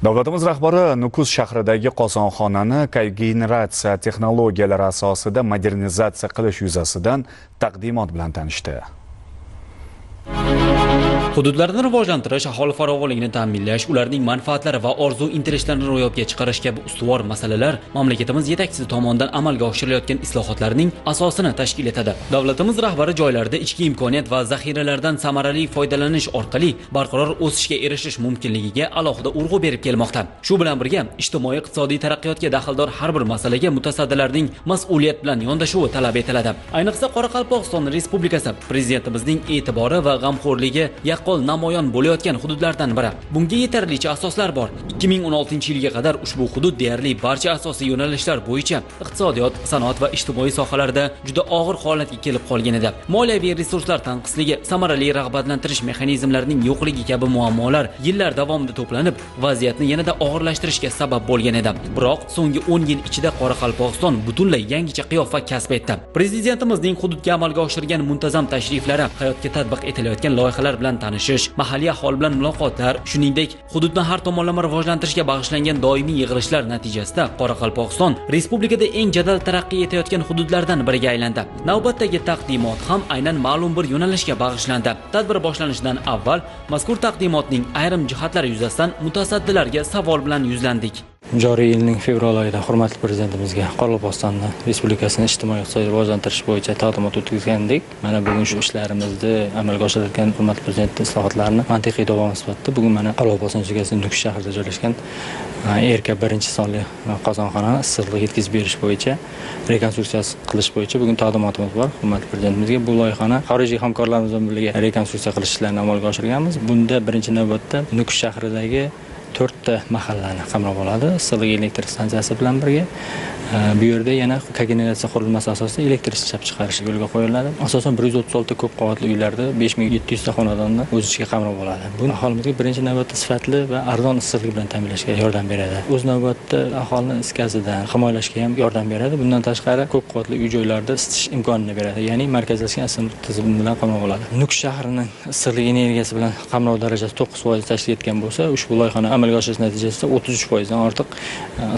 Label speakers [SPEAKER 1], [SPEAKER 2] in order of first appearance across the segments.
[SPEAKER 1] Davlatimiz rahbari Nukus shahridagi qozonxonani kogeneratsiya texnologiyalari asosida modernizatsiya qilish yuzasidan taqdimot bilan tanishdi.
[SPEAKER 2] Hududlarni rivojlantirish, aholi farovonligini ta'minlash, ularning manfaatlari va orzu intilishlarini ro'yobga chiqarish kabi ustuvor masalalar mamlakatimiz yetakchisi tomonidan amalga oshirilayotgan islohotlarning asosini tashkil etadi. Davlatimiz rahbari joylarda ichki imkoniyat va zaxiralardan samarali foydalanish orqali barqaror o'sishga erishish mumkinligiga alohida urg'u berib kelmoqda. Shu bilan birga, ijtimoiy-iqtisodiy taraqqiyotga daxldor har bir masalaga mutasaddilarning mas'uliyat bilan yondashuvi talab etiladi. Ayniqsa, Qoraqalpog'iston Respublikasi prezidentimizning e'tibori va g'amxo'rligi yaqqol namoyon bo'layotgan hududlardan biri. Bunga yetarlicha asoslar bor. 2016-yilga qadar ushbu hudud deyarli barcha asosiy yo'nalishlar bo'yicha iqtisodiyot, sanoat va ijtimoiy sohalarda juda og'ir holatga kelib qolgan edi. Moliyaviy resurslar tanqisligi, samarali rag'batlantirish mexanizmlarining yo'qligi kabi muammolar yillar davomida to'planib, vaziyatni yanada og'irlashtirishga sabab bo'lgan edi. Biroq so'nggi 10 yil ichida Qoraqalpog'iston butunlay yangicha qiyofa kasb etdi. Prezidentimizning hududga amalga oshirgan muntazam tashriflari, hayotga tatbiq etilayotgan loyihalar bilan tanishish, mahalliy aholi bilan muloqotlar, shuningdek, hududni har tomonlama rivojlantirishga bag'ishlangan doimiy yig'ilishlar natijasida Qoraqalpog'iston respublikada eng jadal taraqqiy etayotgan hududlardan biriga aylandi. Navbatdagi taqdimot ham aynan ma'lum bir yo'nalishga bag'ishlandi. Tadbir boshlanishidan avval mazkur taqdimotning ayrim jihatlari yuzasidan mutasaddilarga savol bilan yuzlandik.
[SPEAKER 3] Joriy yilning fevral oyida hurmatli prezidentimizga Qoraqalpog'iston Respublikasini ijtimoiy-iqtisodiy rivojlantirish bo'yicha taqdimot o'tkazgandik. Mana bugun shu ishlarimizni amalga oshirayotgan hurmatli prezident islohotlarini mantiqiy davomi sifatida bugun mana Qoraqalpog'iston Respublikasining Nukus shahrida joylashgan RK 1-sonli qozonxonani issiqlik yetkazib berish bo'yicha rekonstruksiya qilish bo'yicha bugun taqdimotimiz bor. Hurmatli prezidentimizga bu loyihani xorijiy hamkorlarimiz bilan birga rekonstruksiya qilish ishlarini amalga oshirganmiz. Bunda birinchi navbatda Nukus shahridagi 4 ta mahallani qamrab oladi. Issiqlik elektr stansiyasi bilan birga bu yerda yana kogeneratsiya qurilmasi asosida elektr ishlab chiqarish yo'lga qo'yiladi. Asosan 136 ko'p qavatli uylarda 5700 ta xonadonni o'z ichiga qamrab oladi. Bu aholimizga birinchi navbatda sifatli va arzon issiqlik bilan ta'minlashga yordam beradi. O'z navbatida aholini is gazidan himoyalashga ham yordam beradi. Bundan tashqari ko'p qavatli uy joylarda isitish imkonini beradi. Ya'ni markazlashgan isitish tizimi bilan qamrab oladi. Nukus shahrining issiqlik energiyasi bilan qamrov darajasi 9% tashkil etgan bo'lsa, ushbu loyihani amalga oshirish natijasida 33% dan ortiq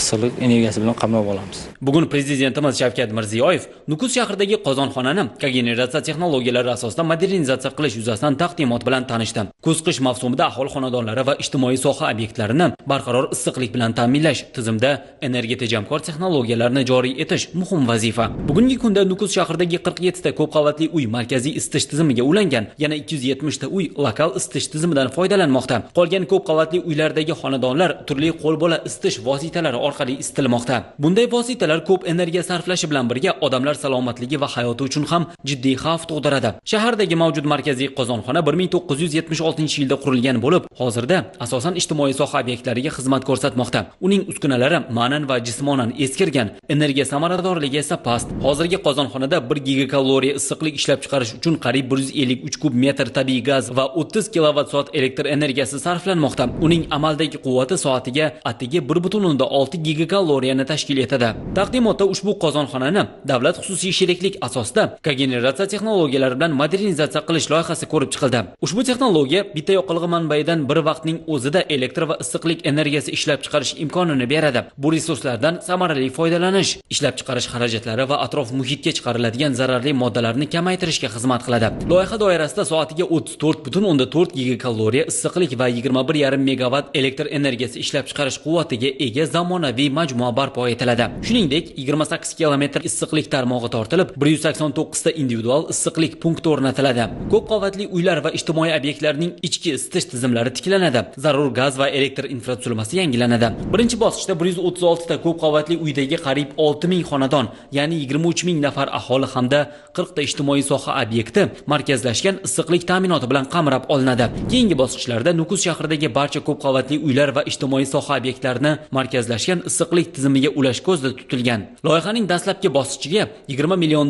[SPEAKER 3] issiqlik energiyasi bilan qamrab olamiz.
[SPEAKER 2] Bugun prezidentimiz Shavkat Mirziyoyev Nukus shahridagi qozonxonani kogeneratsiya texnologiyalari asosida modernizatsiya qilish yuzasidan taqdimot bilan tanishdi. Kuz-qish mavsumida aholi xonadonlari va ijtimoiy soha obyektlarini barqaror issiqlik bilan ta'minlash, tizimda energiya tejamkor texnologiyalarni joriy etish muhim vazifa. Bugungi kunda Nukus shahridagi 47 ta ko'p qavatli uy markaziy isitish tizimiga ulangan, yana 270 ta uy lokal isitish tizimidan foydalanmoqda. Qolgan ko'p qavatli uylardagi xonadonlar turli qo'lbola isitish vositalari orqali isitilmoqda. Bunday vositalar ko'p energiya sarflashi bilan birga odamlar salomatligi va hayoti uchun ham jiddiy xavf tug'diradi. Shahardagi mavjud markaziy qozonxona 1976-yilda qurilgan bo'lib, hozirda asosan ijtimoiy soha obyektlariga xizmat ko'rsatmoqda. Uning uskunalari ma'nan va jismonan eskirgan, energiya samaradorligi esa past. Hozirgi qozonxonada 1 gigakaloriya issiqlik ishlab chiqarish uchun qariyb 153 kub metr tabiiy gaz va 30 kilovat soat elektr energiyasi sarflanmoqda. Uning amaldagi quvvati soatiga atigi 1.6 gigakaloriyani tashkil etadi. Taqdimotda ushbu qozonxonani davlat xususiy sheriklik asosida kogeneratsiya texnologiyalari bilan modernizatsiya qilish loyihasi ko'rib chiqildi. Ushbu texnologiya bitta yoqilg'i manbaidan bir vaqtning o'zida elektr va issiqlik energiyasi ishlab chiqarish imkonini beradi. Bu resurslardan samarali foydalanish, ishlab chiqarish xarajatlari va atrof muhitga chiqariladigan zararli moddalarni kamaytirishga xizmat qiladi. Loyiha doirasida soatiga 34.4 gigakaloriya issiqlik va 21.5 megavatt elektr energiyasi ishlab chiqarish quvvatiga ega zamonaviy majmua barpo etiladi. Shuningdek, 28 kilometr issiqlik tarmog'i tortilib, 189 ta individual issiqlik punkti o'rnatiladi. Ko'p qavatli uylar va ijtimoiy obyektlarning ichki isitish tizimlari tiklanadi. Zarur gaz va elektr infratuzilmasi yangilanadi. Birinchi bosqichda 136 ta ko'p qavatli uydagi qariyb 6000 xonadon, ya'ni 23 000 nafar aholi hamda 40 ta ijtimoiy soha obyekti markazlashgan issiqlik ta'minoti bilan qamrab olinadi. Keyingi bosqichlarda Nukus shahridagi barcha ko'p qavatli uylar va ijtimoiy soha obyektlarini markazlashgan issiqlik tizimiga ulash ko'zda tutilgan. Loyihaning dastlabki bosqichiga $20 million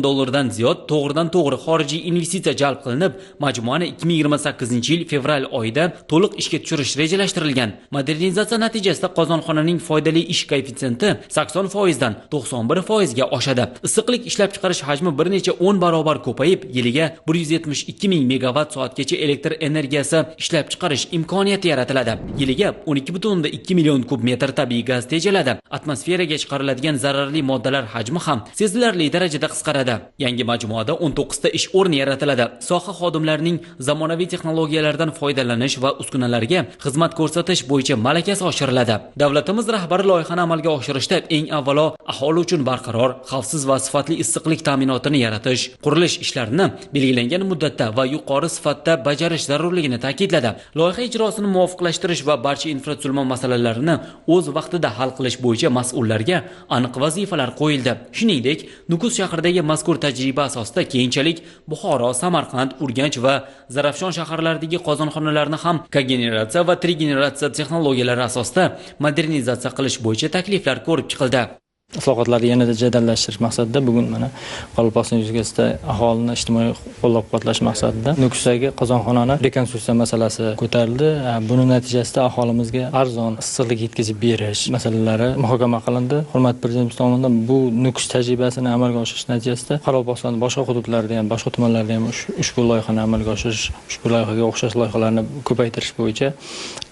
[SPEAKER 2] ziyod to'g'ridan-to'g'ri xorijiy investitsiya jalb qilinib, majmuani 2028-yil fevral oyida to'liq ishga tushirish rejalashtirilgan. Modernizatsiya natijasida qozonxonaning foydali ish koeffitsiyenti 80% dan 91% ga oshadi. Issiqlik ishlab chiqarish hajmi bir necha 10 barobar ko'payib, yiliga 172 ming megavatt soatgacha elektr energiyasi ishlab chiqarish imkoniyati yaratiladi. Yiliga 12,2 million kub metr tabiiy gaz tejaladi. Atmosferaga chiqariladigan zararli moddalar hajmi ham sezilarli darajada qisqaradi. Yangi majmuada 19 ta ish o'rni yaratiladi. Soha xodimlarining zamonaviy texnologiyalardan foydalanish va uskunalarga xizmat ko'rsatish bo'yicha malakasi oshiriladi. Davlatimiz rahbari loyihani amalga oshirishda eng avvalo aholi uchun barqaror, xavfsiz va sifatli issiqlik ta'minotini yaratish, qurilish ishlarini belgilangan muddatda va yuqori sifatda bajarish zarurligini ta'kidladi. Loyiha ijrosini muvofiqlashtirish va barcha infratuzilma masalalarini o'z vaqtida hal qilish bo'yicha mas'ullarga aniq vazifalar qo'yildi. Shuningdek, Nukus shahridagi mazkur tajriba asosida keyinchalik Buxoro, Samarqand, Urganch va Zarafshon shaharlaridagi qozonxonalarni ham kogeneratsiya va trigeneratsiya texnologiyalari asosida modernizatsiya qilish bo'yicha takliflar ko'rib chiqildi.
[SPEAKER 3] Islohotlarni yanada jadallashtirish maqsadida bugun mana Qoraqalpog'iston Respublikasida aholini ijtimoiy qo'llab-quvvatlash maqsadida Nukusdagi qozonxonani rekonstruksiya masalasi ko'tarildi. Buning natijasida aholimizga arzon issiqlik yetkazib berish masalalari muhokama qilindi. Hurmatli Prezidentimiz tomonidan bu Nukus tajribasini amalga oshirish natijasida Qoraqalpog'istonning boshqa hududlarida ham, boshqa tumanlarda ham ushbu loyihani amalga oshirish, ushbu loyihaga o'xshash loyihalarni ko'paytirish bo'yicha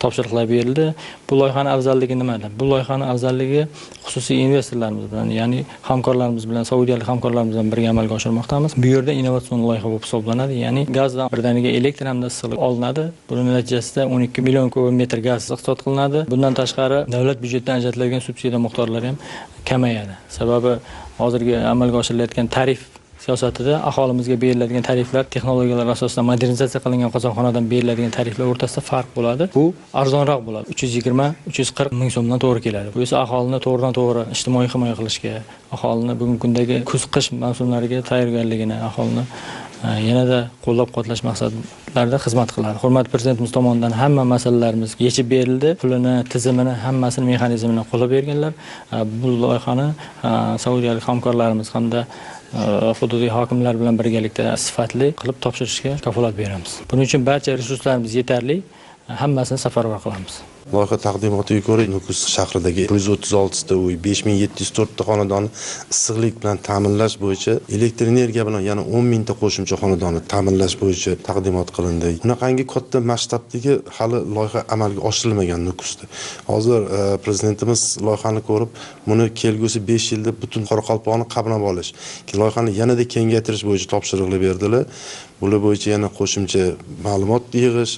[SPEAKER 3] topshiriqlar berildi. Bu loyihaning afzalligi nimada? Bu loyihaning afzalligi xususiy investorlar bilan, ya'ni hamkorlarimiz bilan, saudiyalik hamkorlarimiz bilan birga amalga oshirmoqdamiz. Bu yerda innovatsion loyiha bo'lib hisoblanadi, ya'ni gazdan birdaniga elektr hamda issiqlik olinadi. Buning natijasida 12 million kub metr gaz iqtisod qilinadi. Bundan tashqari davlat byudjetidan ajratiladigan subsidiya miqdorlari ham kamayadi. Sababi hozirgi amalga oshirilayotgan tarif siyosatida aholimizga beriladigan tariflar texnologiyalar asosida modernizatsiya qilingan qozonxonadan beriladigan tariflar o'rtasida farq bo'ladi. Bu arzonroq bo'ladi. 320-340 ming so'mdan to'g'ri keladi. Bu esa aholini to'g'ridan-to'g'ri ijtimoiy himoya qilishga, aholini bugungi kundagi kuz-qish mavsumlariga tayyorgarligini, aholini yanada qo'llab-quvvatlash maqsadlarida xizmat qiladi. Hurmatli Prezidentimiz tomonidan hamma masalalarimiz yechib berildi. Pulini, tizimini, hammasini, mexanizmini qo'llab berganlar. Bu loyihani saudiyalik hamkorlarimiz hamda hududiy hokimlar bilan birgalikda sifatli qilib topshirishga kafolat beramiz. Buning uchun barcha resurslarimiz yetarli, hammasini safarbar qilamiz.
[SPEAKER 4] Loyiha taqdimotiga ko'ra Nukus shahridagi 136 ta uy, 5704 ta xonadonni issiqlik bilan ta'minlash bo'yicha, elektr energiya bilan yana 10 mingta qo'shimcha xonadonni ta'minlash bo'yicha taqdimot qilindi. Bunaqangi katta masshtabdagi hali loyiha amalga oshirilmagan Nukusda. Hozir prezidentimiz loyihani ko'rib, buni kelgusi 5 yilda butun Qoraqalpog'ni qamrab olish, loyihani yanada kengaytirish bo'yicha topshiriqlar berdilar. Bular bo'yicha yana qo'shimcha ma'lumot yig'ish,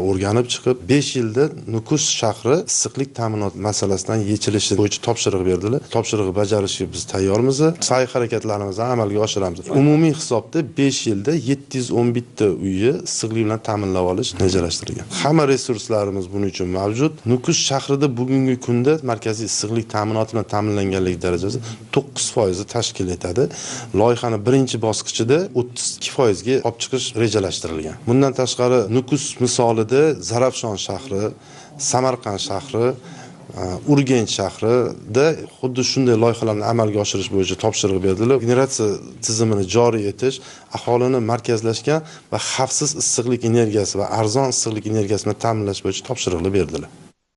[SPEAKER 4] o'rganib chiqib 5 yilda Nukus shahri issiqlik ta'minoti masalasidan yechilishi bo'yicha topshiriq berdilar. Topshiriqni bajarishga biz tayyormiz. Sa'y harakatlarimizni amalga oshiramiz. Umumiy hisobda 5 yilda 711 ta uyni issiqlik bilan ta'minlab olish rejalashtirilgan. Hamma resurslarimiz buning uchun mavjud. Nukus shahrida bugungi kunda markaziy issiqlik ta'minoti bilan ta'minlanganlik darajasi 9% ni tashkil etadi. Loyihaning birinchi bosqichida 32% ga olib chiqish rejalashtirilgan. Bundan tashqari Nukus misolida Zarafshon shahri, Samarqand shahri, Urganch shahrida xuddi shunday loyihalarni amalga oshirish bo'yicha topshiriq berdilar. Generatsiya tizimini joriy etish, aholini markazlashgan va xavfsiz issiqlik energiyasi va arzon issiqlik energiyasi bilan ta'minlash bo'yicha topshiriqlar berdilar.